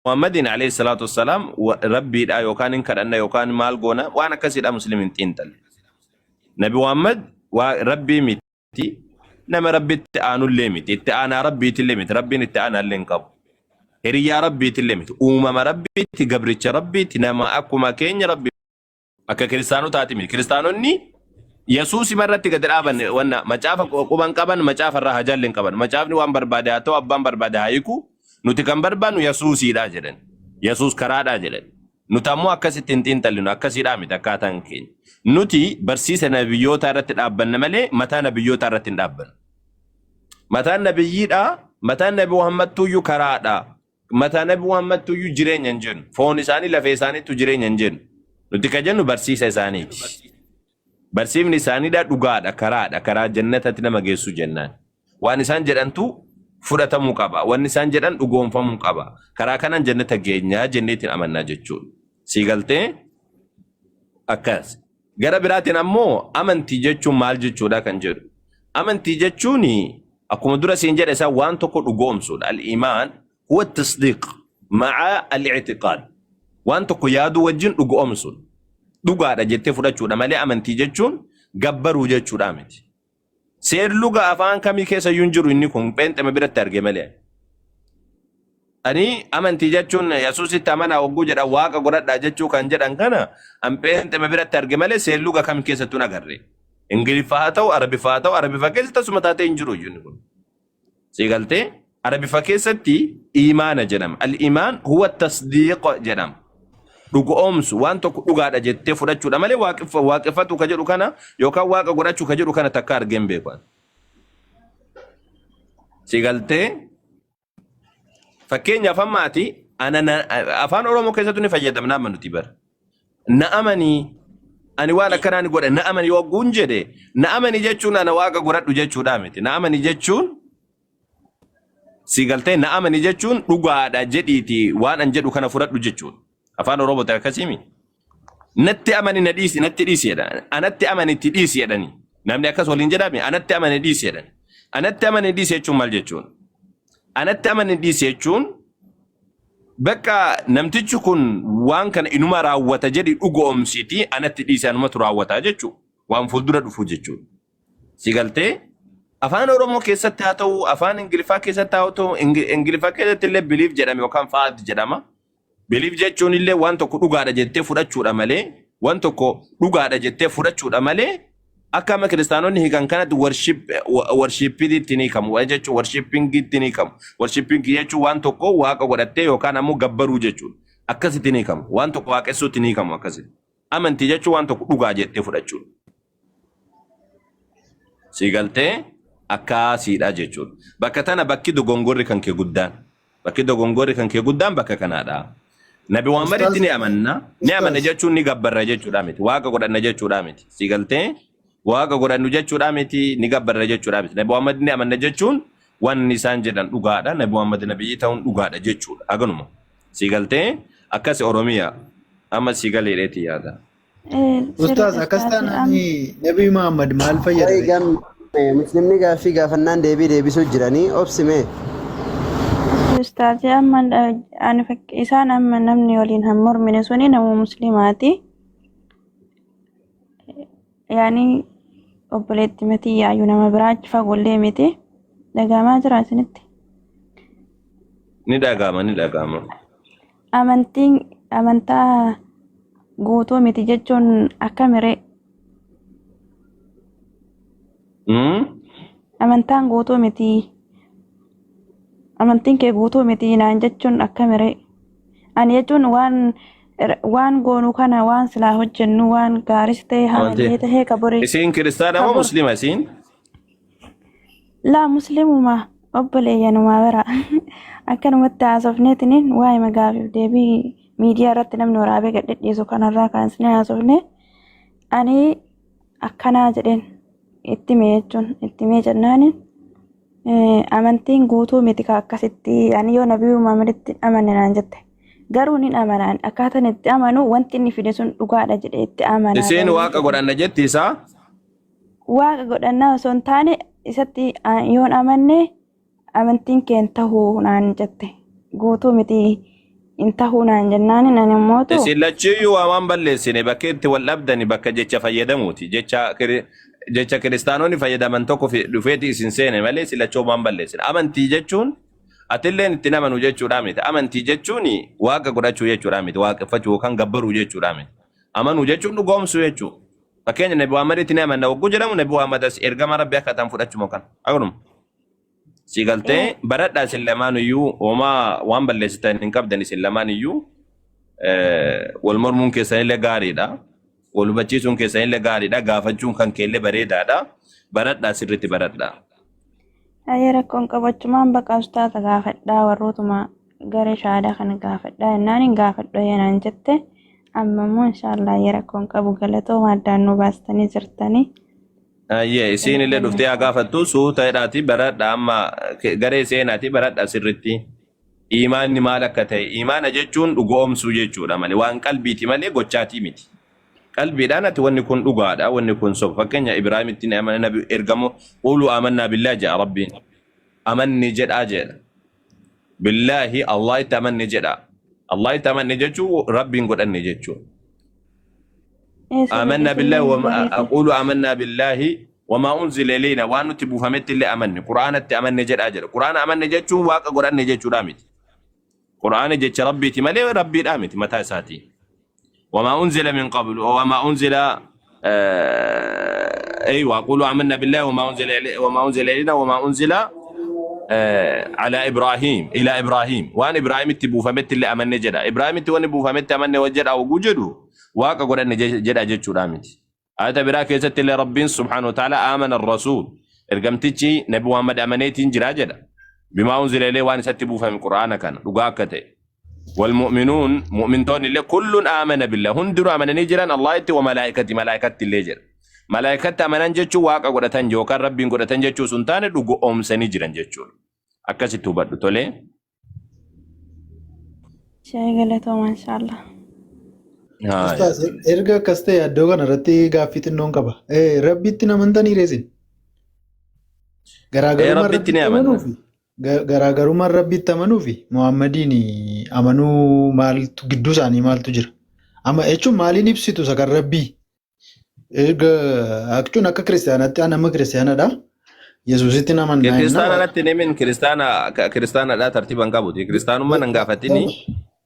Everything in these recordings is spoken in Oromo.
Muhammadiin alayhi salaatu wassalaam rabbiidha yookaan hin kadhanna yookaan maal goona waan akkasiidha muslimin xiinxalle. Nabi Muhammad rabbii miti, nama rabbitti aanullee miti, itti aanaa rabbiitillee miti, rabbiin itti aanaallee hin qabu. Hiriyyaa rabbiitillee miti, uumama rabbiitti, gabricha rabbiitti, nama akkuma keenya rabbi. Akka kiristaanotaati miti. Kiristaanonni Yesuusima irratti gadi dhaaban wanna macaafa quban qaban macaafa irraa hajaallee hin qaban. Macaafni waan barbaade haa ta'u abbaan barbaade haa hiiku. Nuti kan barbaannu Yesuusiidha jedhan. Yesuus karaadha jedhan. Nuti ammoo akkasitti hin xiinxallinu akkasiidhaa miti akkaataan keenya. Nuti barsiisa nabiyyootaa irratti dhaabbanna malee mataa nabiyyootaa irratti hin dhaabbannu. Mataan nabiyyiidha mataan nabi Muhammadtuyyuu karaadha. Mataa Nabi Muhammadtu iyyuu jireenya hin jennu. Foon isaanii lafee isaaniittu jireenya hin jennu. Nuti kan jennu barsiisa isaaniiti. Barsiifni isaaniidha dhugaadha karaadha karaa jannatatti nama geessu jennaan. Waan isaan jedhantu fudhatamuu qaba. Wanni isaan jedhan dhugoomfamuu qaba. Karaa kanaan jannata geenyaa jenneetiin amannaa jechuudha. Sii galtee akkas. Gara biraatiin ammoo amantii jechuun maal jechuudha kan jedhu. Amantii jechuun akkuma dura siin jedhe isaa waan tokko dhugoomsuudha. Al-imaan huwa tasdiiq ma'a al-i'tiqaad. Waan tokko yaaduu wajjin dhugoomsuudha. Dhugaadha jettee fudhachuudha malee amantii jechuun gabbaruu jechuudha miti. Seerluga afaan kamii keessa iyyuu hin jiru inni kun pheenxema biratti arge malee. Ani amantii jechuun Yesuusitti amanaa hogguu jedhan waaqa godhadhaa jechuu kan jedhan kana an pheenxema biratti arge malee seerluga kam keessattuu hin agarre. Ingiliffaa haa ta'u Arabiffaa haa ta'u Arabiffaa keessa tasuma taatee hin jiru iyyuu inni kun. Si galtee Arabiffa keessatti iimaana jedhama. Al-iimaan huwa tasdiiq jedhama. Dhugoomsu waan tokko dhugaadha jettee fudhachuudha malee waaqeffatu ka jedhu kana yookaan waaqa godhachuu ka jedhu kana takka argee hin beeku. Si galtee fakkeenyaaf amma ati afaan Oromoo keessattuu ni fayyadamna amma nuti bara. Na amanii ani waan akkanaa ni godha na amani yogguun jedhe na amani jechuun ana waaqa godhadhu jechuudha miti. Na amani jechuun si galtee na amani jechuun dhugaadha jedhiiti waan an jedhu kana fudhadhu jechuudha. Afaan Oromoo ta'e akkasiimi. Natti amani na dhiisi natti dhiisi jedha. Anatti amani itti dhiisi jedhani. Namni akkas waliin jedhame anatti amani dhiisi jedhani. Anatti amani dhiisi jechuun maal jechuun? Anatti amani dhiisi jechuun Bakka namtichi kun waan kana inuma raawwata jedhi dhugoomsiti anatti dhiisi anumatu raawwata jechuudha. Waan fuuldura dhufu jechuudha. Si galtee afaan Oromoo keessatti haa ta'u afaan Ingiliffaa keessatti haa ta'u Ingiliffaa keessatti illee biliif jedhame yookaan faat jedhama. Biliif jechuun illee waan tokko dhugaadha jettee fudhachuudha malee waan tokko dhugaadha jettee fudhachuudha malee Akka amma kiristaanonni hiikan kanatti worshippiitti ni hiikamu. Waa jechuun worshipingiitti ni hiikamu. Worshipingii jechuun waan tokko waaqa godhattee yookaan ammoo gabbaruu jechuudha. Akkasitti ni hiikamu. Waan tokko waaqessuutti ni hiikamu akkasitti. Amantii jechuun waan tokko dhugaa jettee fudhachuudha. Sii galtee akkaasiidha jechuudha. Bakka tana bakki dogongorri kan kee guddaan. Bakki dogongorri kan kee guddaan bakka kanaadha. Nabi Muhammaditti Ustaaz, ni amanna. Ni amanna Ustaaz, jechuun ni gabbarra jechuudha miti. Waaqa godhanna jechuudha miti. Si galtee waaqa godhannu jechuudha miti. Ni gabbarra jechuudha miti. Nabi Muhammad ni amanna jechuun wanni isaan jedhan dhugaadha. Nabi Muhammad nabiyyii ta'uun dhugaadha jechuudha. Haganuma. Si galtee akkasi Oromiyaa amma si galeedheeti yaada. Ustaaz Sirriidha akkas ustaazi. taanaan Nabi Muhammad maal fayyada Qoy ree? gamme muslimni gaaffii gaafannaan deebii deebisuu jiranii obsime. Ustaazi amma ani isaan amma namni waliin hin mormine suni nama muslimaati. Yaani obboleetti matii yaayyuu nama biraa achi fagoollee miti. Dhagahamaa jira isinitti. Ni dhaga'ama ni dhaga'ama. Amantiin amantaa guutuu miti jechuun akkamiree? Amantaan guutuu miti. Amantiin kee guutuu miti naan jechuun akkamiree? Ani jechuun waan waan goonu kana waan silaa hojjennu waan gaaris ta'e Amantii. hamallee ta'e kabori Isiin kiristaana moo kabor musliima isiin? Laa muslimuma obboleeyyanumaa bira akkanumatti haasofneetiniin waa'ee gaafiif deebii miidiyaa irratti namni waraabee gad dhidhiisu kanarraa kaasnee haasofne ani akkanaa jedheen itti hime jechuun itti himee jennaani amantiin guutuu miti ka akkasitti ani yoo nabii Muhammaditti amanne naan jette garuu nin amanaan akkaataan itti amanu wanti inni fide sun dhugaadha jedhee itti amanaa Isiin garuu waaqa godhanna jetti isaa? Waaqa godhannaa osoo hin taane isatti yoon amanne amantiin kee hin tahu naan jette. Guutuu miti Hin tahuu naan jennaan ani immootu Isin lachiyyuu waa waan balleessine bakka itti wal dhabdani bakka jecha fayyadamuuti. Jecha kiri- jecha kiristaanonni fayyadaman tokko fi- dhufeeti isin seene malee isin lachuu waan balleessine. Amantii jechuun atilleen itti amanu jechuudha miti. Amantii jechuun waaqa godhachuu jechuudha miti. Waaqeffachuu yookaan gabbaruu jechuudha miti. Amanuu jechuun dhugoomsuu jechuudha. Fakkeenya Nabi Muhammaditti ni amanna wagguu jedhamu Nabi Muhammad as ergama Rabbi akka ta'an fudhachuma kana. Akkuma si galtee baradhaa isin lamaan iyyuu homaa waan balleessitan hin qabdan isin lamaan iyyuu wal mormuun keessanillee gaariidha. Wal hubachiisuun keessanillee gaariidha. Gaafachuun kan keellee bareedaadha. Baradhaa sirriitti baradhaa. Ayee rakkoon qabachumaan baqa ustaaza gaafadhaa warrootuma garee shahaadaa kana gaafadhaa jennaan hin gaafadhu naan jette amma immoo inshaallah ayee rakkoon qabu galatooma addaan nu baastanii jirtanii. Ayyee isiin illee dhuftee haa gaafattu suuta jedhaati baradha amma garee seenaati baradha sirritti. Iimaanni maal akka ta'e iimaana jechuun dhugoomsuu jechuudha malee waan qalbiiti malee gochaatii miti. Qalbiidhaan ati wanni kun dhugaadha wanni kun soba fakkeenya Ibraahimitti ni amana nabi ergamoo quluu amannaa billaa jedha rabbiin amanni jedhaa jedha. Billaahi Allah itti amanni jedha. Allah itti amanni jechuun rabbiin godhanne jechuudha. آمنا بالله وما أقول آمنا بالله وما أنزل إلينا وأن تبوفمت اللي أمن قرآن أمن جد أجر قرآن أمن جد شو واقع قرآن جد شو رامت قرآن جد ربي تملي ربي رامت متى ساتي وما أنزل من قبل وما أنزل أيوة قولوا آمنا بالله وما أنزل وما أنزل إلينا وما أنزل على إبراهيم إلى إبراهيم وأن إبراهيم تبوفمت اللي أمن جد إبراهيم توني بوفمت أمن وجد أو وجدوا واقع قرآن جد أجر شو رامت آية برا كيست اللي ربين سبحانه وتعالى آمن الرسول إرقمتشي نبي محمد أمنيتين جرا جدا بما أنزل إليه وأن ستبوفم القرآن كان رقاكته والمؤمنون مؤمنتون اللي كل آمن بالله هندر آمن نجرا الله يتي وملائكته ملائكة اللي جر ملائكة آمنان جتشو واقع قرأتان جوكا ربين قرأتان جتشو سنتان رقو أمسني جران جتشو أكاسي توبر تولي Shee galatooma inshaallah. Ustaaz, erga akkas ta'e iddoo kana irratti gaaffii xinnoon qaba. Rabbitti namantanii reesin? Garaagarummaan Rabbitti ni Rabbitti amanna. amanuu fi garaagarummaan Rabbitti amanuu fi Muhammadiin amanuu maaltu gidduu isaanii maaltu jira? Amma jechuun maaliin ibsitu isa kan Rabbii? Erga jechuun akka kiristaanaatti an amma kiristaanadha. Yesuusitti namannaa Kiristaana jennaan. natti himin kiristaana kiristaanadha tartiiban qabuti. Kiristaanummaa nan gaafatini.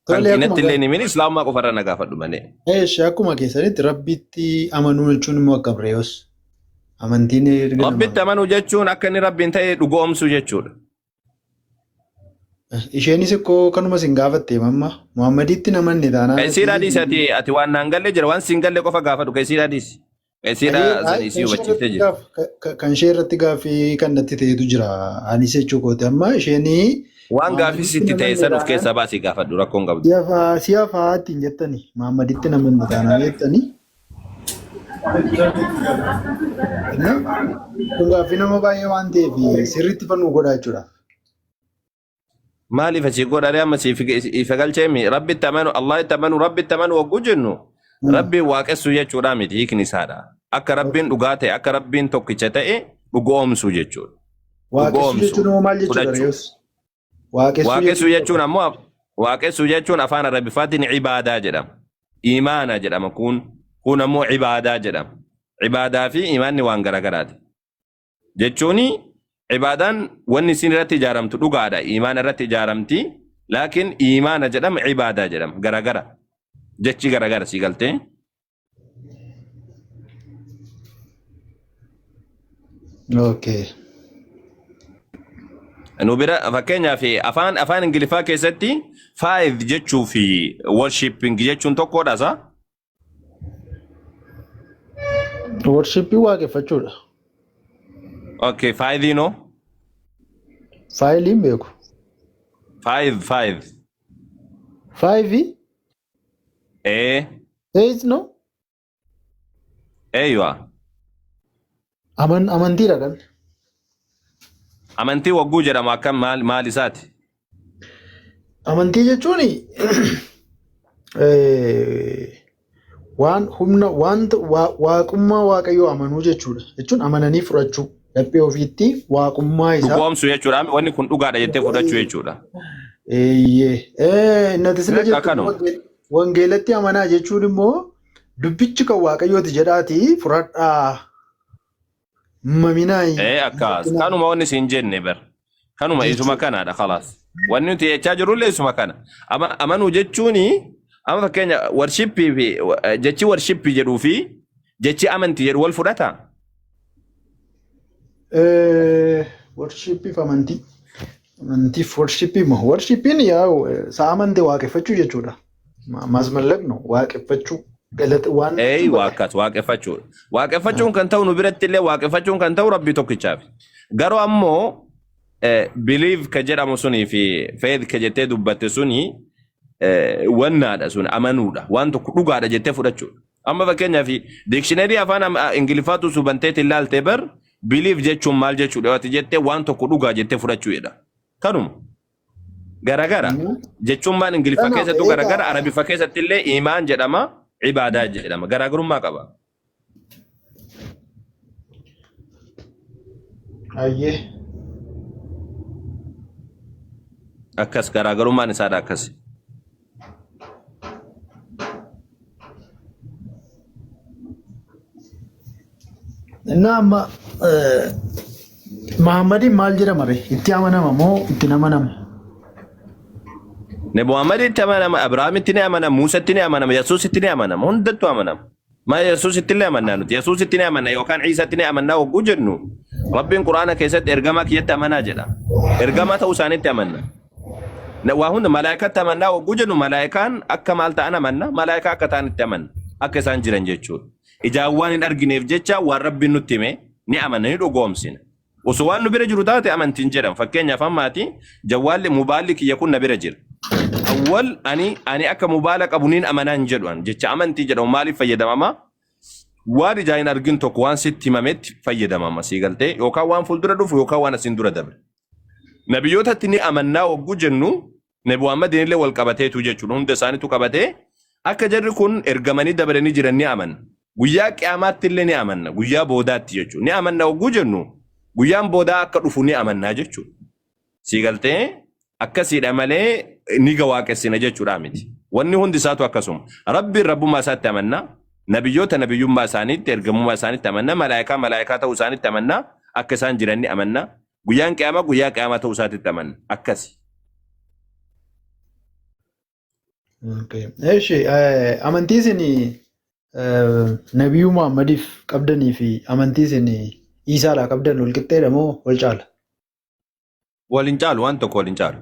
Kan Tole akkuma diinatti illee himin islaamummaa qofarra na gaafadhu malee. Eesh akkuma keessanitti Rabbitti amanuu jechuun immoo akka Bireeyos. Amantiin erga namaa. Rabbitti amanuu jechuun akka inni rabbiin ta'e dhugoomsuu jechuudha. Isheenis ikkoo kanuma sin gaafatte mamma Muhammaditti namanne taanaan Isiidhaa dhiisi ati ati waan naan galle jira waan siin galle qofa gaafadhu ka isiidhaa dhiisi. Ka isiidhaa san isii hubachiiftee jira. Kan ishee irratti gaaffii kan natti ta'etu jira. Anis jechuu kooti amma isheenii Waan gaaffii Muhammaditti sitti ta'e namanne san of taanaan keessaa baasii gaafadhu rakkoon qabdu. si hafaa ittiin jettani Muhammaditti namanne taanaan jettani. Kun gaaffii nama baay'ee waan ta'eef sirriitti fannoo godhaa jechuudha. Maaliif asii godhare amma siif ifa galcheemi rabbitti amanu Allah itti amanu rabbitti amanu wagguu jennu rabbiin waaqessuu jechuudha miti hiikni isaadha. Akka rabbiin dhugaa ta'e akka rabbiin tokkicha ta'e dhugoomsuu jechuudha. Waaqessuu Dhugoomsuu jechuun hoo maal jechuudha fudhachuu. Reeyus? Waaqessuu Waaqessuu jechuun jechuun ammoo waaqessuu jechuun afaan Arabiffaatiin ibaadaa jedhama. Imaana jedhama kun kun ammoo ibaadaa jedhama. Ibaadaa fi imaanni waan garagaraati. Jechuun ibaadaan wanni isin irratti ijaaramtu dhugaadha. Imaana irratti ijaaramti. Laakiin imaana jedhama ibaadaa jedhama. Garagara. Jechi garagara si galtee. Okay. Nu bira fakkeenyaaf afaan afaan Ingiliffaa keessatti five jechuu fi worshipping jechuun tokkodha isaa. Worshippii waaqeffachuudha. Okay, five no? Faayiliin beeku. Five, five. Faayivi? Eight no? Eeywa. Amantiidha kan. Amantii wagguu jedhama akkam maal maal isaati? Amantii jechuun waan humna wanta waaqummaa waaqayyoo amanuu jechuudha. Jechuun amananii fudhachuu. Laphee ofiitti waaqummaa isaa Dhugoomsuu jechuudha. Wanni kun dhugaadha jettee fudhachuu jechuudha. Eeyyee. Innati sila Beekaa jettu kanuma. Wangeelatti amanaa jechuun immoo dubbichi kan Waaqayyooti jedhaatii fudhadhaa maminaa Ee akkas. hin Kanuma wanni siin jenne bar. Kanuma isuma jechuudha. kanaadha khalaas. Wanni nuti jechaa jirrullee isuma kana. Amanuu jechuuni amma fakkeenya warshippii fi jechi warshippii jedhuu fi jechi amantii jedhu wal fudhata. Warshiippiif amantii. Amantiif warshiippii moo? Warshiippiin yaa'u sa'a amante waaqeffachuu jechuudha. Maasmallaq no waaqeffachuu galata waan Ee jechuun bakka. waaqas waaqeffachuudha. Waaqeffachuun kan ta'u nu biratti illee waaqeffachuun kan ta'u rabbii tokkichaaf. Garuu ammoo believe ka jedhamu sunii fi faith ka jettee dubbatte suni wannaadha sun amanuudha. Waan tokko dhugaadha jettee fudhachuudha. Amma fakkeenyaaf dikshineerii afaan Ingiliffaatu subanteetiin ilaalte bar believe jechuun maal jechuudha yoo ati jettee waan tokko dhugaa jettee fudhachuudha. Kanuma. Garagara jechuun maan Ingiliffa Kanaaf keessattuu egaa garagara Arabiffa keessatti illee imaan jedhama ibaadaa jedhama garaagarummaa qaba. Ayyee. Akkas garaagarummaan isaadha akkas. Innaa amma Muhammadiin maal jedhama ree? Itti amanama moo itti hin amanamu? Nabi Muhammaditti amanama, Abrahaamitti ni amanama, Muusatti ni amanama, Yesuusitti ni amanama, hundattuu amanama. Maa Yesuusitti illee amannaa nuti. Yesuusitti ni amanna yookaan Iisatti ni amannaa hogguu jennu Rabbiin Quraana keessatti ergamaa kiyyatti amanaa jedha. Ergamaa ta'uu isaaniitti amanna. Waa hunda malaayikaatti amannaa hogguu jennu malaayikaan akka maal ta'an amanna, malaayikaa akka ta'anitti amanna. Akka isaan jiran jechuudha. Ijaan waan hin argineef jecha waan Rabbiin nutti hime ni amanna, ni dhugoomsina. Osoo waan nu bira jiru taate amantiin jedhama. Fakkeenyaaf ammaati jawwaalli mubaalli kiyya kun na bira jira. Awwal ani akka mubaala qabu niin amanaa hin jedhu an. Jecha amantii jedhamu maaliif fayyadamama? Waan ijaan hin argin tokko waan sitti himametti fayyadamama sii galtee yookaan waan fuuldura dhufu yookaan waan asiin dura dabre. Nabiyyootatti ni amannaa hogguu jennu Nabi Muhammadiin illee wal qabateetu jechuudha. Hunda isaaniitu qabatee akka jarri kun ergamanii dabranii jiran ni amanna. Guyyaa qiyaamaatti illee ni amanna. Guyyaa boodaatti jechuudha. Ni amanna hogguu jennu guyyaan boodaa akka dhufu ni amannaa jechuudha. Sii galtee akkasiidha malee ni waaqessina jechuudha miti. Wanni hundi isaatu akkasuma. Rabbiin rabbummaa isaatti amanna. Nabiyyoota nabiyyummaa isaaniitti ergamummaa isaaniitti amanna. Malaayikaa malaayikaa ta'uu isaaniitti amanna. Akka isaan jiran ni amanna. Guyyaan qiyaamaa guyyaa qiyaamaa ta'uu isaatitti amanna. Akkasi. Okay. Eshi, amantii isin Nabiyyuu Muhammadiif qabdanii fi amantii isin Iisaadhaa qabdan wal qixxeedha moo wal caala? Wal hin caalu waan tokko wal hin caalu.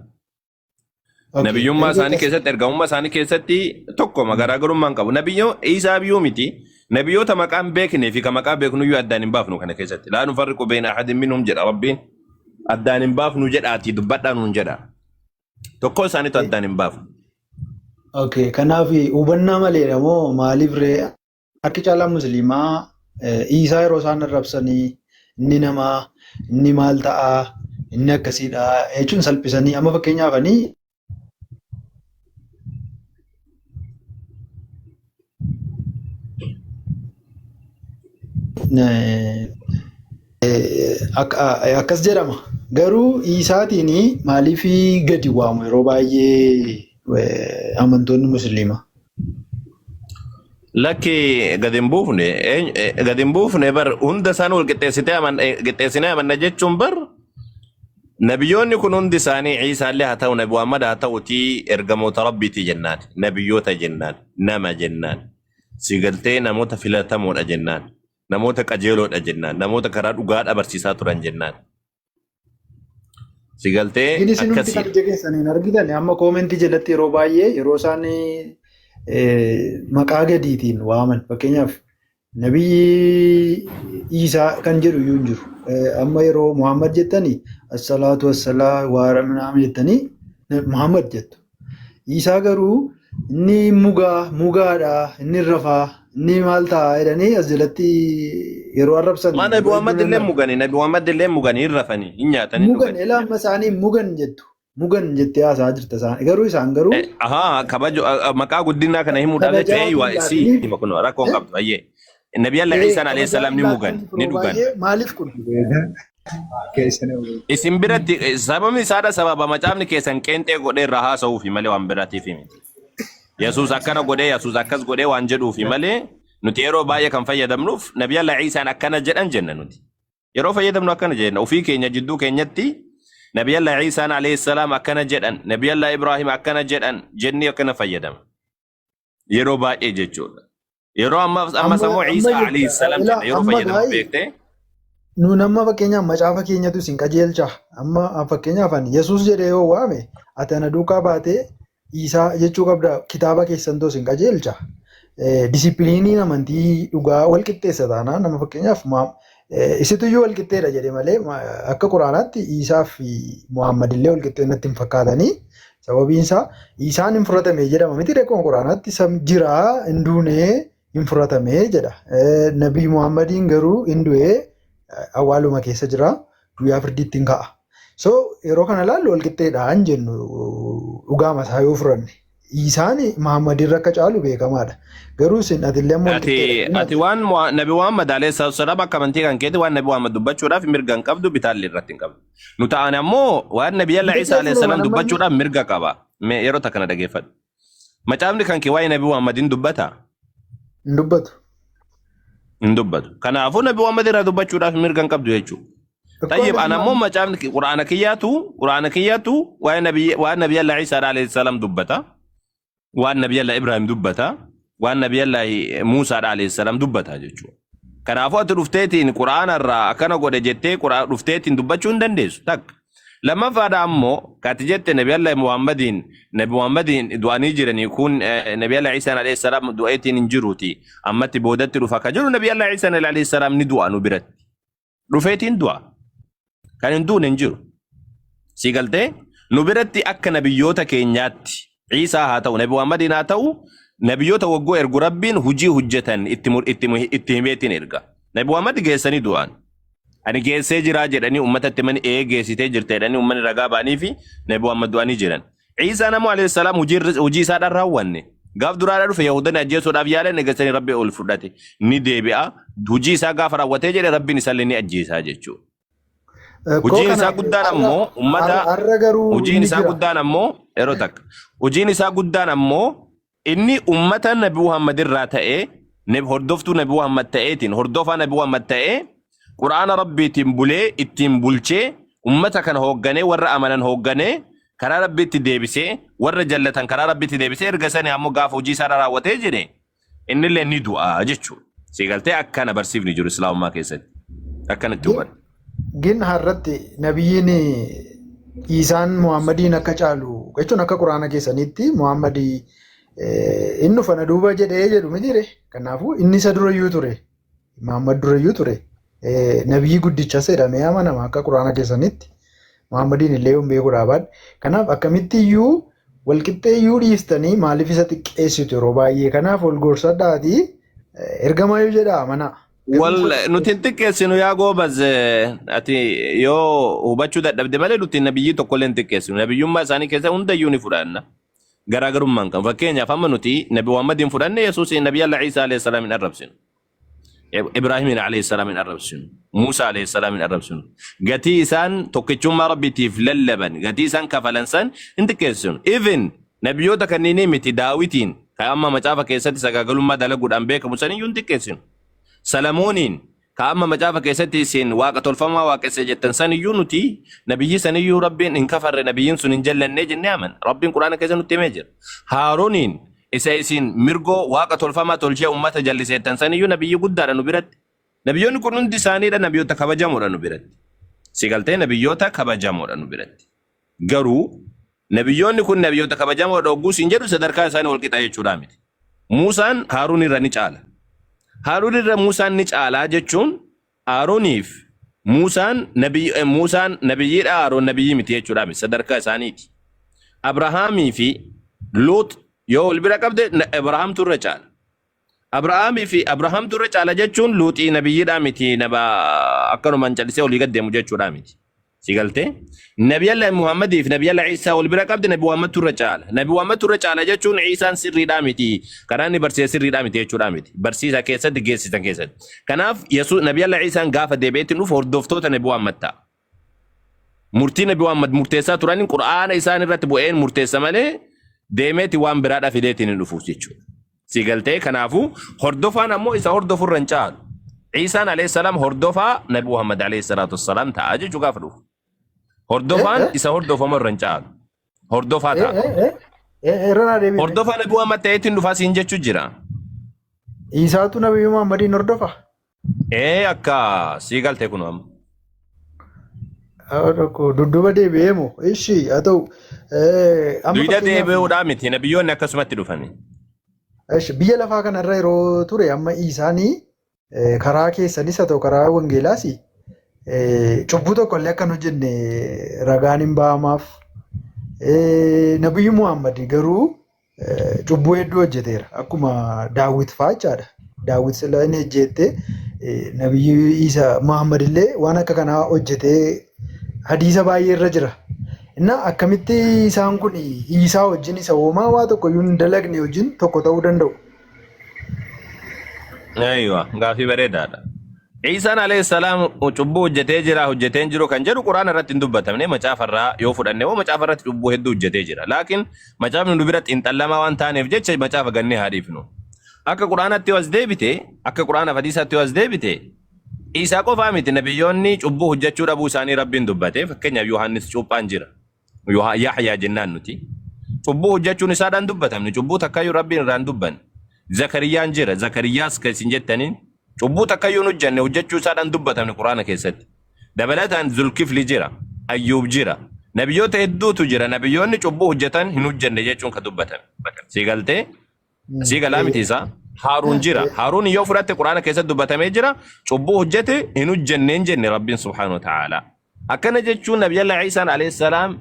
Okay. Nabiyyummaa Erga isaanii akkas keessatti ergamummaa isaanii keessatti tokkoma garaagarummaa hin qabu. Nabiyyoo Iisaa biyyuu miti. Nabiyyoota maqaa hin beeknee fi kan maqaa beeknuyyuu addaan hin baafnu kana keessatti. Laa nufarriqu beeyna ahadin minhum jedha Rabbiin. Addaan hin baafnu jedhaatii dubbadhaa nuun jedha. Tokkoo isaaniitu addaan hin baafnu. Okay, kanaaf hubannaa maleedha moo maaliif ree harki caalaan musliimaa Iisaa yeroo isaan arrabsanii inni namaa inni maal ta'aa inni akkasiidha jechuun salphisanii amma fakkeenyaaf ani akkas jedhama. Garuu Iisaatiin maaliif gadi waamu yeroo baay'ee amantoonni musliimaa? Lakki gadi hin buufne gadi hin buufne bar hunda isaan wal qixxeessitee qixxeessinee amanna jechuun bar nabiyyoonni kun hundi isaanii Iisaallee haa ta'u Nabi Muhammad haa ta'utii ergamoota Rabbiiti jennaan nabiyyoota jennaan nama jennaan si galtee namoota filatamoodha jennaan namoota qajeeloodha jennaan namoota karaa dhugaa barsiisaa turan jennaan. Si galtee Gini isin hundi kan akkasiidha. ija keessaniin argitan amma koomentii jalatti yeroo baay'ee yeroo isaan maqaa gadiitiin waaman fakkeenyaaf nabiyyi Iisaa kan jedhu iyyuu hin jiru. Amma yeroo Muhammad jettanii assalaatu wassalaa waara minaamin jettanii Muhammad jettu. Iisaa garuu inni mugaa mugaadha inni rafaa inni maal ta'a jedhanii as jalatti yeroo arrabsan Maa Nabi yeroo Muhammad hedduu nan illee arga. mugani Nabi Muhammad illee mugani hin rafanii hin nyaatanii Mugan dhugani. elaa amma isaanii mugan jettu. Mugan jettee haasa'aa jirta isaan. Garuu isaan garuu Ahaa kabaju maqaa guddinaa kana himuudhaaf jecha kabajaa eeywa hin si laatiniif. hima kun rakkoo hin qabdu ayyee. Nabi Allah Iisaan alayhi Kabajaa salaam hin ni mugan laatiniif ni yeroo dhugan. baay'ee maaliif kun? Isin biratti sababni isaadha sababa macaafni keessan qeenxee godhee irraa haasa'uufi malee waan biraatiif miti. Yesuus akkana godhee Yesuus akkas godhee waan jedhuufi malee nuti yeroo baay'ee kan fayyadamnuuf Nabi Allah Iisaan akkana jedhan jenna nuti. Yeroo fayyadamnu akkana jenna ofii keenya jidduu keenyatti Nabi Allah Iisaan alayhi salaam akkana jedhan Nabi Allah Ibraahim akkana jedhan jennee akkana fayyadama. Yeroo baay'ee jechuudha. Yeroo ammaas ammas Amma ammoo amma Iisaa alayhi jecha salaam ilaa jenna yeroo amma fayyadamnu gaa'ii beektee. Nuun amma fakkeenyaaf macaafa keenyatu isin qajeelcha. Amma fakkeenyaaf ani Yesuus jedhee yoo waame ati ana duukaa baatee Iisaa jechuu qabda kitaaba keessantoo isin qajeelcha. Disipiliiniin amantii dhugaa wal qixxeessa taanaan nama fakkeenyaaf isituyyuu wal qixxeedha jedhe malee akka Quraanaatti Iisaa fi Muhammad illee wal qixxee natti hin fakkaatanii. Sababiin isaa Iisaan hin fudhatame jedhama miti akkuma Quraanaatti jiraa hin duunee hin fudhatame jedha. Nabii Muhammadiin garuu hin du'ee awwaaluma keessa jira guyyaa firdiitti hin ka'a. So yeroo kana ilaallu wal qixxeedha hin jennu dhugaama isaa yoo furanne. Iisaan Muhammadirra akka caalu beekamaadha. Garuu isin atillee amma wal Ati qixxeedha. ati waan Nabi Muhammad alayhi salaatu wasalaam akka amantii kan keeti waan Nabi Muhammad dubbachuudhaaf mirga hin qabdu bitaallee irratti hin qabdu. Nu ta'an ammoo waan Nabi Yalla Hin Isa alayhi qixxeessinu salaam waan amma inni dubbachuudhaaf mirga qaba. Mee yeroo takka na dhageeffadhu. Macaafni kan kee waa'ee Nabi Muhammad hin dubbataa? Hin dubbatu. Hin dubbatu. Kanaafuu Nabi Muhammad irraa dubbachuudhaaf mirga hin qabdu jechuudha. Ikkoo Tayyib Nabi ana ammoo Muhammad macaafni Qur'aana kiyyaatu Qur'aana kiyyaatu waa'ee Nabi waan Nabi Yalla Isa alayhi salaam dubbata. Waan Nabi Yalla Ibrahim dubbata. Waan Nabi Yalla Muusaa alayhi salaam dubbata jechuudha. Kanaafuu ati dhufteetiin Qur'aana irraa akkana godhe jettee dhufteetiin dubbachuu hin dandeessu. Takka. Lammaffaadha ammoo kati jette Nabi Allah Muhammadiin Nabi Muhammadiin du'anii jiranii kun Nabi Allah Isaan alayhi salaam du'eetiin hin jiruuti ammatti boodatti dhufa ka jiru Nabi Allah Isaan alayhi salaam ni du'a nu biratti. Dhufeetiin du'a. Kan hin duune hin jiru. Si galtee nu biratti akka nabiyyoota keenyaatti Iisaa haa ta'u Nabi Muhammadiin haa ta'u nabiyyoota waggoo ergu Rabbiin hujii hojjetan itti itti himeetiin erga. Nabi Muhammad geessanii du'an. Ani geessee jiraa jedhanii uummatatti himanii ee geessitee jirta jedhanii uummanni ragaa ba'anii fi Nabi Muhammad du'anii jiran. Iisaan ammoo alayhi salaam hojii isaadhaan raawwanne. Gaaf duraadhaa dhufe Yahudoonni ajjeesuudhaaf yaalan eegasanii Rabbi ol fudhate. Ni deebi'a. Hojii isaa gaafa raawwatee jedhe Rabbiin isaallee ni ajjeesaa jechuudha. Koo Hojiin kana isaa guddaan har'a ammoo ummata har'a garuu hojiin inni isaa jira. guddaan ammoo yeroo takka. Hojiin isaa guddaan ammoo inni ummata Nabi Muhammad irraa ta'ee hordoftuu Nabi Muhammad ta'eetiin hordofaa Nabi Muhammad ta'ee Qur'aana Rabbiitiin bulee ittiin bulchee ummata kana hoogganee warra amanan hoogganee karaa Rabbiitti deebisee warra jallatan karaa Rabbiitti deebisee erga sanii ammoo gaafa hojii isaa raawwatee jedhe innillee ni du'a jechuudha. Si galtee akkana barsiifni jiru Islaamummaa keessatti. Akkanatti Gin hubadhu. gin har'atti nabiyyiin Iisaan Muhammadiin akka caalu jechuun akka Quraana keessaniitti Muhammad inni dhufa na duuba jedhee jedhu mitiire. Kanaafuu inni isa durayyuu ture. Muhammad durayyuu ture. Nabiyyii guddichas jedhamee amanama akka Quraana keessanitti. Muhammadiin illee yoon beekuu dhaabadhe. Kanaaf akkamitti iyyuu walqixxee iyyuu dhiiftanii maaliif isa xiqqeessitu yeroo baay'ee. Kanaaf wal gorsadhaatii ergamaayyuu jedhaa amanaa. Garuu Wal isa nuti hin xiqqeessinu yaa goobaz ati yoo hubachuu dadhabde malee nuti nabiyyii tokkollee hin xiqqeessinu. Nabiyyummaa isaanii keessa hundayyuu ni fudhanna. Garaagarummaan kan fakkeenyaaf amma nuti Nabi Muhammadiin fudhanne Yesuus Nabi Allah Iisaa alayhi salaam hin arrabsinu. Ibraahimiin alayhi salaam hin arrabsinu. Muusaa alayhi salaam hin arrabsinu. Gatii isaan tokkichummaa Rabbiitiif lallaban, gatii isaan kafalan san hin xiqqeessinu. Even nabiyyoota kanneenii miti Daawitiin kan amma macaafa keessatti sagaagalummaa dalaguudhaan beekamu saniyyuu hin xiqqeessinu. Salamooniin ka amma macaafa keessatti isin waaqa tolfamaa waaqesse jettan saniyyuu nuti nabiyyi saniyyuu Rabbiin hin kafarre nabiyyiin sun hin jallannee jennee amanna. Rabbiin Quraana keessa nutti himee jira. Haaroniin isa isin mirgoo waaqa tolfamaa tolchee ummata jalliseettan saniyyuu nabiyyi guddaadha nu biratti. Nabiyyoonni kun hundi isaaniidha nabiyyoota kabajamoodha nu biratti. Si galtee nabiyyoota kabajamoodha nu biratti. Garuu nabiyyoonni kun nabiyyoota kabajamoodha hogguu siin jedhu sadarkaan isaanii wal qixa jechuudha miti. Muusaan Haaruun irra ni caala. Haaruun irra Muusaan ni caalaa jechuun Haaruniif Muusaan nabiy Muusaan nabiyyiidha Haaroon nabiyyii miti jechuudha miti sadarkaa isaaniiti. Abrahaamii fi Luux yoo wal bira qabde Abrahaamtu irra caala. Abrahaamii fi Abrahaamtu irra caala jechuun Luuxii nabiyyiidha miti nama akkanumaan callisee olii gad deemu jechuudha miti. Si galtee? Nabiyallah Muhammadii fi Nabiyallah Iisaa wal bira qabde Nabi Muhammadtu irra caala. Nabi Muhammadtu irra caala jechuun Iisaan sirriidhaa miti. Karaa inni barsiise sirriidhaa miti jechuudhaa miti. Barsiisa keessatti geessisan keessatti. Kanaaf Yesuus Nabiyallah Iisaan gaafa deebi'eetti dhufu hordoftoota Nabi Muhammad ta'a. Murtii Nabi Muhammad murteessaa turaniin Qur'aana isaan irratti bu'een murteessa malee deemeeti waan biraadhaa fideetiin hin dhufuuf jechuudha. Si galtee kanaafuu hordofaan ammoo isa hordofu irra hin caalu. Iisaan alayhi salaam hordofaa Nabi Muhammad alayhi salaatu wassalaam ta'a jechuu gaafa dhufu. Hordofaan isa hordofamu irra hin caalu. Hordofaa ta'a. Irra naa deebi'e. Hordofaa Nabi Muhammad ta'eetiin dhufaa siin jechuu jira. Iisaatu Nabi Muhammadiin hordofa. Ee akka sii galte kun amma. Tokko dudduuba deebi'ee moo? Ishi haa ta'u. Amma Duyda fakkeenyaaf deebi'uudhaa miti nabiyyoonni akkasumatti dhufani. ishi biyya lafaa kanarra yeroo ture amma Iisaanii karaa keessanis haa ta'u karaa wangeelaas cubbuu tokko illee akka hin hojjenne ragaan hin ba'amaaf. Nabiyyi Muhammad garuu cubbuu hedduu hojjeteera. Akkuma Daawit fa'aa jechaadha. Daawit sila inni hojjette nabiyyi Isa Muhammad illee waan akka kanaa hojjetee hadiisa baay'ee irra jira. Inna akkamitti isaan kun Isaa wajjin isa homaa waa tokko iyyuu hin dalagne wajjin tokko ta'uu danda'u? Aywa, gaafii bareedaadha. Iisaan alayhi salaam cubbuu hojjetee jira hojjetee hin jiru kan jedhu quraana irratti hin dubbatamne macaafa irraa yoo fudhanne hoo macaafa irratti cubbuu hedduu hojjetee jira. Laakiin macaafni nu bira xiinxallamaa waan taaneef jecha macaafa gannee haa dhiifnu. Akka quraanatti yoo as deebite, akka quraana fi hadiisaatti yoo as deebite, Iisaa qofaa miti nabiyyoonni cubbuu hojjechuu dhabuu isaanii Rabbiin dubbate. Fakkeenyaaf Yohaannis cuuphaan jira. Yahyaa jennaan nuti. Cubbuu hojjechuun isaadhaan dubbatamne. Cubbuu takkayyuu Rabbiin irraa hin dubbanne. Zakariyyaan jira. Zakariyyaas kan isin jettaniin cubbuu takkayyuu hin hojjenne hojjechuu isaadhaan dubbatamne Quraana keessatti. Dabalataan Zulkifli jira. Ayyuub jira. Nabiyyoota hedduutu jira. Nabiyyoonni cubbuu hojjetan hin hojjenne jechuun kan dubbatame. Si galtee? Sii galaa miti isaa. Haaruun jira. Haaruun yoo fudhatte Quraana keessatti dubbatamee jira. Cubbuu hojjete hin hojjenne hin jenne Rabbiin subhaanahu wa ta'ala. Akkana jechuun Nabiyallah Iisaan alayhi salaam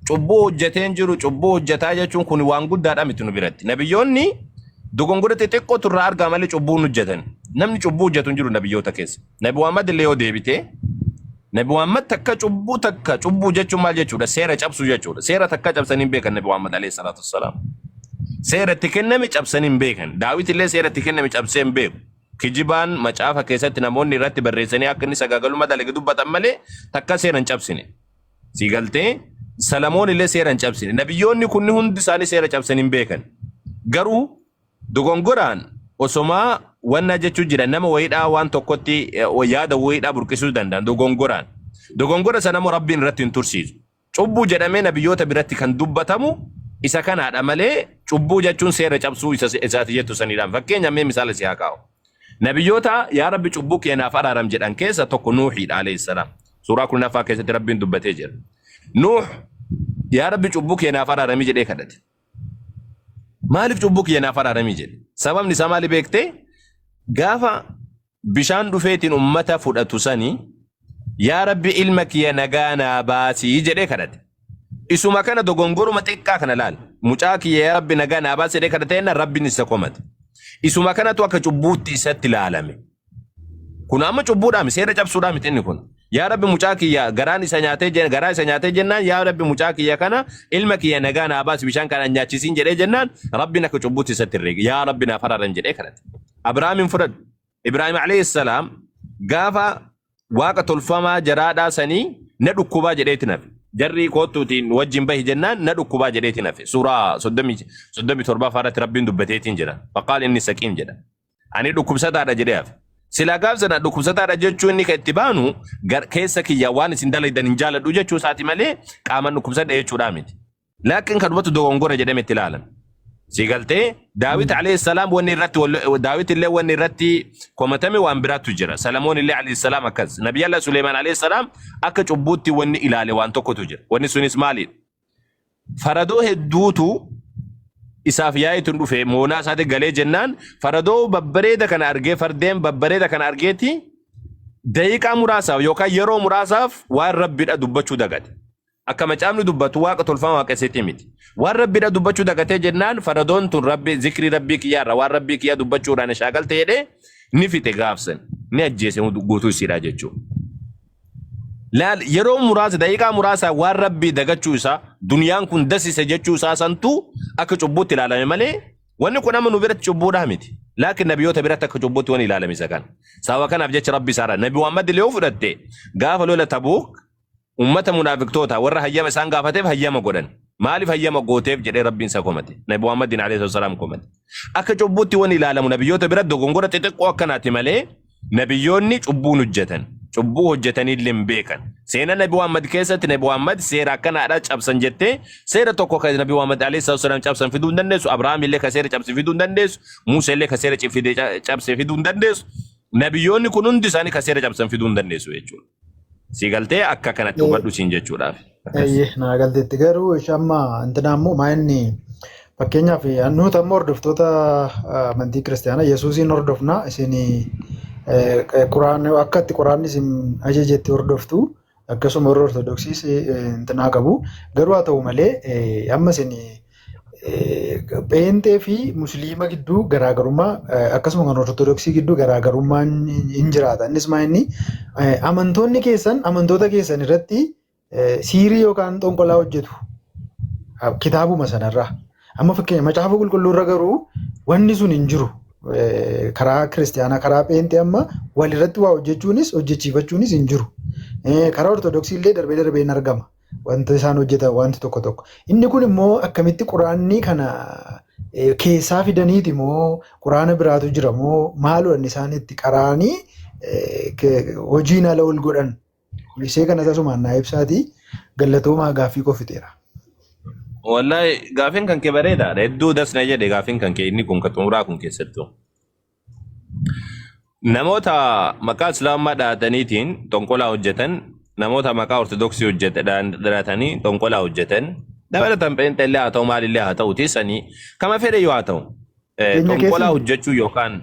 cubbuu hojjetee hin jiru cubbuu hojjetaa jechuun kun waan guddaadha miti nu biratti. Nabiyyoonni dogongora xixiqqootu irraa argaa malee cubbuu hin hojjetan. Namni cubbuu hojjetu hin jiru nabiyyoota keessa. Nabi Muhammad illee yoo deebite Nabi Muhammad takka cubbuu takka cubbuu jechuun maal jechuudha? Seera cabsuu jechuudha. Seera takka cabsanii hin beekan Nabi Muhammad alayhi salaatu wassalaam. Seera itti kenname cabsanii hin beekan. Daawit illee seera itti kenname cabsee hin beeku. Kijibaan macaafa keessatti namoonni irratti barreessanii akka inni sagaagalummaa dalage dubbatan malee takka seera hin cabsine. Si galtee Salamoon illee seera hin cabsine. Nabiyyoonni kunni hundi isaanii seera cabsanii hin beekan. Garuu Dogongoraan osomaa wanna jechuu jira nama wayiidhaa waan tokkotti yaada wayiidhaa burqisuu danda'an dogongoraan. Dogongora sana immoo Rabbiin irratti hin tursiisu. Cubbuu jedhamee nabiyyoota biratti kan dubbatamu isa kanaadha malee cubbuu jechuun seera cabsuu isa isaati jettu saniidhaan. Fakkeenya mee misaala si haa kaa'u. Nabiyyoota yaa Rabbi cubbuu kee naaf araaram jedhan keessa tokko Nuuhiidha alayhi salaam. Suuraa 10ffaa keessatti Rabbiin dubbatee jira. Nuuh yaa Rabbi cubbuu kee naaf araaramii jedhee kadhate. Maaliif cubbuu kiyya naaf araaramii jedhe? Sababni isaa maali beektee? Gaafa bishaan dhufeetiin ummata fudhatu sani yaa Rabbi ilma kiyya nagaa naa baasii jedhee kadhate. Isuma kana dogongoruma xiqqaa kana laal. Mucaa kiyya yaa Rabbi nagaa naa baasi jedhee kadhate jennaan Rabbiin isa komate. Isuma kanatu akka cubbuutti isatti laalame. Kun amma cubbuudhaa miti seera cabsuudhaa miti inni kun. Yaa Rabbi mucaa kiyya garaan isa nyaatee garaa isa nyaatee jennaan yaa Rabbi mucaa kiyya kana ilma kiyya nagaa naa baasi bishaan kana hin nyaachisiin jedhee jennaan Rabbiin akka cubbuutti isatti herreege. Yaa Rabbi naaf araaran jedhee kadhate. Abrahaamin fudhadhu. Ibraahim alayhi salaam gaafa waaqa tolfamaa jaraadhaa sanii na dhukkubaa jedheeti nafe. Jarri koottuutiin wajjin bahi jennaan na dhukkubaa jedheeti nafe. Suuraa 37 irratti Rabbiin dubbateetiin jira. Faqaal inni saqiim jedha. Ani dhukkubsataadha jedhee hafe. Silaa gaaf sana dhukkubsataadha jechuu inni kan itti baanu keessa kiyya waan isin dalaydan hin jaaladhu jechuu isaati malee qaaman dhukkubsadha jechuudhaa miti. Laakiin kan dhumatu dogongora jedhame itti ilaalame. Si galtee Daawit alayhi salaam wanni irratti Daawit illee wanni irratti komatame waan biraatu jira. Salamoon illee alayhi salaam akkas. Nabiyyallah Suleemaan alayhi salaam akka cubbuutti wanni ilaale waan tokkotu jira. Wanni sunis maalidha? Faradoo hedduutu isaaf yaa'itu dhufe moonaa isaatti galee jennaan faradoo babbareeda kana argee fardeen babbareeda kana argeeti daqiiqaa muraasaaf yookaan yeroo muraasaaf waan rabbidha dubbachuu dagate. Akka macaafni dubbatu waaqa tolfamaa waaqesseetii miti. Waan rabbidha dubbachuu dagatee jennaan faradoon tun rabbi zikrii rabbii kiyyaarra waan rabbii kiyyaa dubbachuudhaan shaakalte jedhee ni fixe gaafsan ni ajjeese guutuu isiidhaa jechuudha. Laal yeroo muraasa daqiiqaa muraasa waan Rabbii dagachuu isaa duniyaan kun dasise jechuu isaa santu akka cubbuutti ilaalame malee wanni kun amma nu biratti cubbuudhaa miti. Laakiin nabiyyoota biratti akka cubbuutti waan ilaalame isa kana. Sababa kanaaf jecha Rabbi isaarra Nabi Muhammad illee yoo fudhatte gaafa lola Tabuuk ummata munaafiqtoota warra hayyama isaan gaafateef hayyama godhan. Maaliif hayyama gooteef jedhee Rabbiin isa komate. Nabi Muhammadiin alayhi salaam komate. Akka cubbuutti waan ilaalamu nabiyyoota biratti dogongora xixiqqoo akkanaati malee nabiyyoonni cubbuun hojjetan. Cubbuu hojjetanii illee hin beekan. Seenaa Nabi Muhammad keessatti Nabi Muhammad seera akkanaadha cabsan jettee seera tokko kan Nabi Muhammad alayhi salaam cabsan fiduu hin dandeessu. Abrahaam illee kan seera cabse fiduu hin dandeessu. Musa illee kan seera cabse fiduu hin dandeessu. Nabiyyoonni kun hundi isaanii kan seera cabsan fiduu hin dandeessu jechuudha. Si galtee akka kanatti hubadhu siin jechuudhaaf. Akkas. Eeyyee naa galteetti garuu ishee amma intina ammoo maa inni fakkeenyaaf nuti amma hordoftoota amantii kiristaanaa Yesuusiin hordofna isin quraan akka itti quraanni isin ajajetti hordoftu akkasuma warri ortodoksiis intinaa qabu garuu haa ta'u malee amma isin Pheenxee fi Musliima gidduu garaagarummaa akkasuma kan Ortodoksii gidduu garaagarummaan hin jiraata. Innis maa inni amantoonni keessan amantoota keessan irratti siirii yookaan xonqolaa hojjetu. Kitaabuma sanarraa. Amma fakkeenya macaafa qulqulluurra garuu wanni sun hin jiru. Karaa kiristiyaanaa karaa pheenxee amma walirratti waa hojjechuunis hojjechiifachuunis hin jiru. Karaa Ortodoksii illee darbee darbee hin argama. Wanta isaan hojjetan wanti tokko tokko. Inni kun immoo akkamitti quraanni kana keessaa fidaniiti moo quraana biraatu jira moo maaloo inni isaan itti qaraanii hojiin ala ol godhan. Ishee kana tasumaan naa ibsaati galatoomaa gaaffii koo fixeera. Wallahi gaafiin kan kee bareedaadha. Hedduu das na jedhe gaafiin kan kee inni kun ka xumuraa kun keessattuu. Namoota maqaa Islaamummaa dhahataniitiin xonqolaa hojjetan, namoota maqaa Ortodoksii dhahatanii xonqolaa hojjetan, dabalatan pheenxee illee haa ta'u maalillee haa ta'uti sanii kama fedhe yoo haa ta'u Keenya keessa xonqolaa hojjechuu yookaan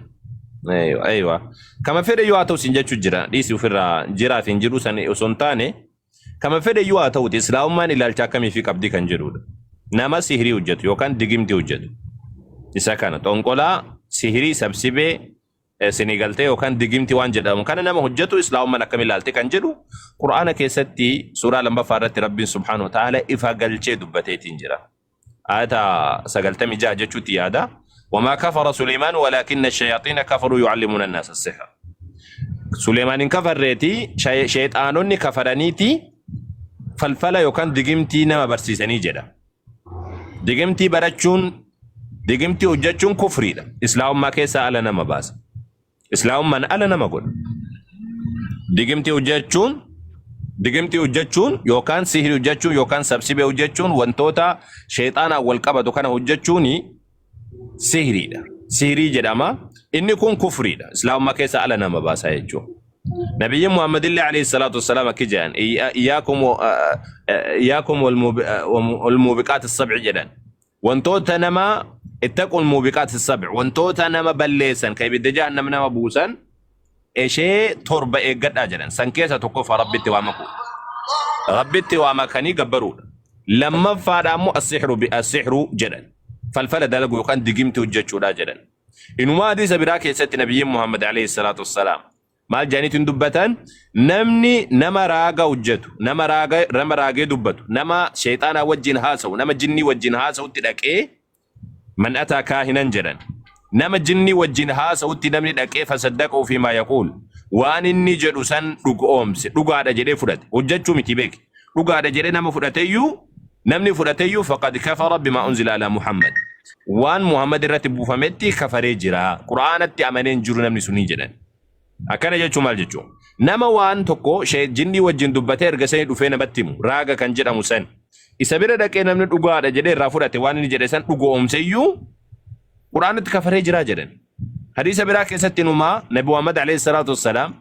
aywa kama fedhe yoo haa ta'u sin jechuu jira dhiisi ofirraa jiraa fi hin jiru sanii osoo hin taane kama fedhe yoo haa ta'uti Islaamummaan ilaalcha akkamii fi qabdi kan jedhudha. Nama sihirii hojjetu yookaan digimtii hojjetu. Isa kana xonqolaa sihirii sabsibee sinigaltee yookaan digimtii waan jedhamu kana nama hojjetu Islaamummaan akkam ilaalte kan jedhu Qur'aana keessatti suuraa lammaffaa irratti Rabbiin subhaanahu wa ta'ala ifa galchee dubbateetiin jira. Ayata 96 jechuutti yaada. Wamaa kafara Suleymaan walaakinna shayaaxiina kafaruu yucallimuuna annaasa sihra. Suleymaan hin kafarreeti sheexaanonni kafaraniiti falfala yookaan digimtii nama barsiisanii jedha. Digimtii barachuun digimtii hojjechuun kufriidha. Islaamummaa keessaa ala nama baasa. Islaamummaan ala nama godha. Digimtii hojjechuun digimtii hojjechuun yookaan sihrii hojjechuun yookaan sabsibee hojjechuun wantoota sheexaanaan wal qabatu kana hojjechuun sihriidha. Sihrii jedhama. Inni kun kufriidha. Islaamummaa keessaa ala nama baasa jechuudha. Nabiyyiin Muhammad illee alayhi salaatu wassalaam akki jedhan iyyaakum wal muubiqaat sab'i jedhan. Wantoota nama ittaqul muubiqaat sab'i wantoota nama balleessan kan ibidda jahannam nama buusan ishee torba eeggadhaa jedhan. San keessa tokkoffaa Rabbitti waa makuu. Rabbitti waa makanii gabbaruudha. Lammaffaadha ammoo as-sihru bi as-sihru jedhan. Falfala dalagu yookaan digimti hojjechuudha jedhan. Inumaa hadiisa biraa keessatti nabiyyiin Muhammad alayhi salaatu wassalaam maal jedhaniitu hin dubbatan namni nama raaga hojjetu nama raaga nama raagee dubbatu nama sheexaanaa wajjin haasa'u nama jinnii wajjin haasa'utti dhaqee man ataa kaahinan jedhan nama jinnii wajjin haasa'utti namni dhaqee fasaddaquu fi maa yaquul waan inni jedhu san dhugoomse dhugaadha jedhee fudhate hojjechuu miti beeki dhugaadha jedhee nama fudhateyyuu namni fudhateyyuu faqad kafara bimaa unzila alaa Muhammad waan Muhammad irratti buufametti kafaree jira qur'aanatti amanee hin jiru namni sunii jedhan akkana jechuun maal jechuun nama waan tokko jinnii wajjin dubbatee erga sanii dhufee namatti himu raaga kan jedhamu san isa bira dhaqee namni dhugaadha jedhee irraa fudhate waan inni jedhe san dhugoomseyyuu qur'aanatti kafaree jira jedhan hadiisa biraa keessatti inumaa nabi Muhammad alayhi salaatu wassalaam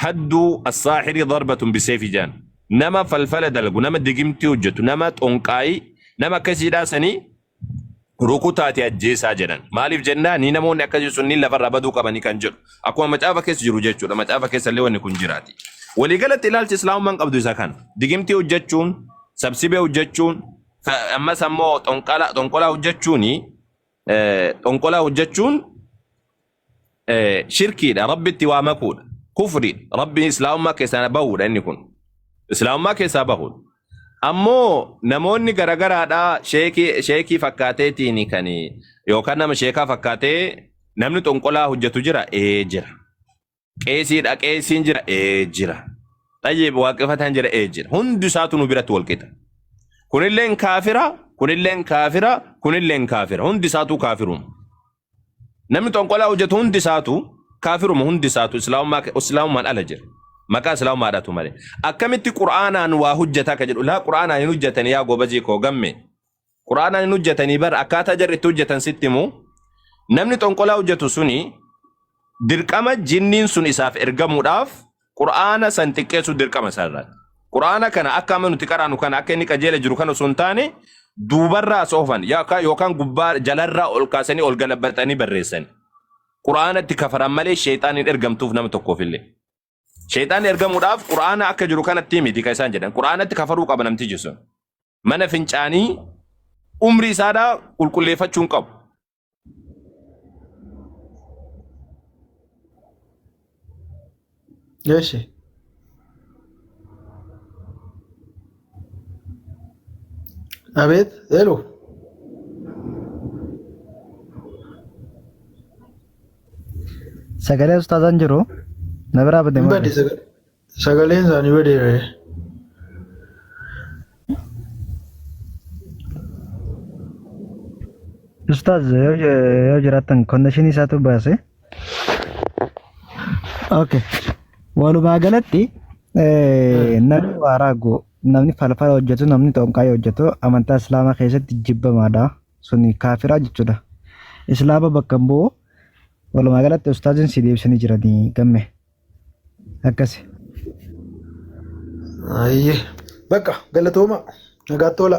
Haddu as-saaxiri darbatun bisayfi jedhan. Nama falfala dalagu, nama digimtii hojjetu, nama xonqaayii, nama akkasiidhaa sanii rukutaati ajjeesaa jedhan. Maaliif jennaani namoonni akkasii sunniin lafarraa baduu qabanii kan jedhu. Akkuma macaafa keessa jiru jechuudha. Macaafa keessa illee wanni kun jiraati. Waliigalatti ilaalchi islaamummaan qabdu isa kana. Digimtii hojjechuun, sabsibee hojjechuun, ammas ammoo xonqolaa hojjechuuni xonqolaa hojjechuun shirkiidha rabbitti waa makuudha kufriidha rabbi islaamummaa keessaa bahuudha inni kun Islaamummaa keessaa bahuun. Ammoo namoonni garagaraadhaa sheekii sheekii fakkaateetiin kan yookaan nama sheekaa fakkaatee namni xonqolaa hojjetu jira ee jira. Qeesiidha qeesiin jira ee jira. Xayyib waaqeffataan jira ee jira. Hundi isaatu nu biratti wal qixa. Kunilleen kaafira, kunilleen kaafira, kunilleen kaafira. Hundi isaatuu kaafiruma. Namni xonqolaa hojjetu hundi isaatu kaafiruma hundi isaatu islaamummaa islaamummaan ala jira. Maqaa islaamummaadhaatu malee. Akkamitti qur'aanaan waa hojjetaa ka jedhu laa qur'aanaan hin hojjetanii yaa gobazii koo gamme. Qur'aanaan hin hojjetanii bar akkaataa jarri itti hojjetan sitti himu. Namni xonqolaa hojjetu suni dirqama jinniin sun isaaf ergamuudhaaf Qur'aana san xiqqeessuu dirqama isaa irraati. Qur'aana kana akka amma nuti qaraanu kana akka inni qajeela jiru kana osoo hin taane duubarraa as oofan yookaan gubbaa jalarraa ol kaasanii ol galabaxanii barreessan. Qur'aanatti kafaran malee sheexaan hin ergamtuuf nama tokkoof illee. Sheexaan ergamuudhaaf Qur'aana akka jiru kanatti miti kan isaan jedhan. Qur'aanatti kafaruu qaba namtichi sun. Mana fincaanii umrii isaadhaa qulqulleeffachuu hin qabu. Eeshi. Abeet, elo. Sagalee ustaazaan jiru na biraa bade Hin moo badde sagaleen isaanii badeera. Ustaaz yoo jiraattan connection isaatu baase. Okay. Walumaa galatti namni waa raagu, namni falfala hojjetu, namni xonqaayii hojjetu amantaa Islaamaa keessatti jibbamaadha. Suni kaafiraa jechuudha. Islaama bakka hin bu'u. Walumaa galatti ustaaziin si deebisanii jiranii gamme. Akkasi. Ayyee. Bakka galatooma. Nagaatti oola.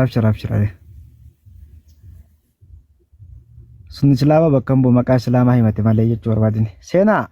Abshir abshir. Sun islaama bakka hin bu'u maqaa islaamaa himate malee jechuu barbaadini. Seenaa.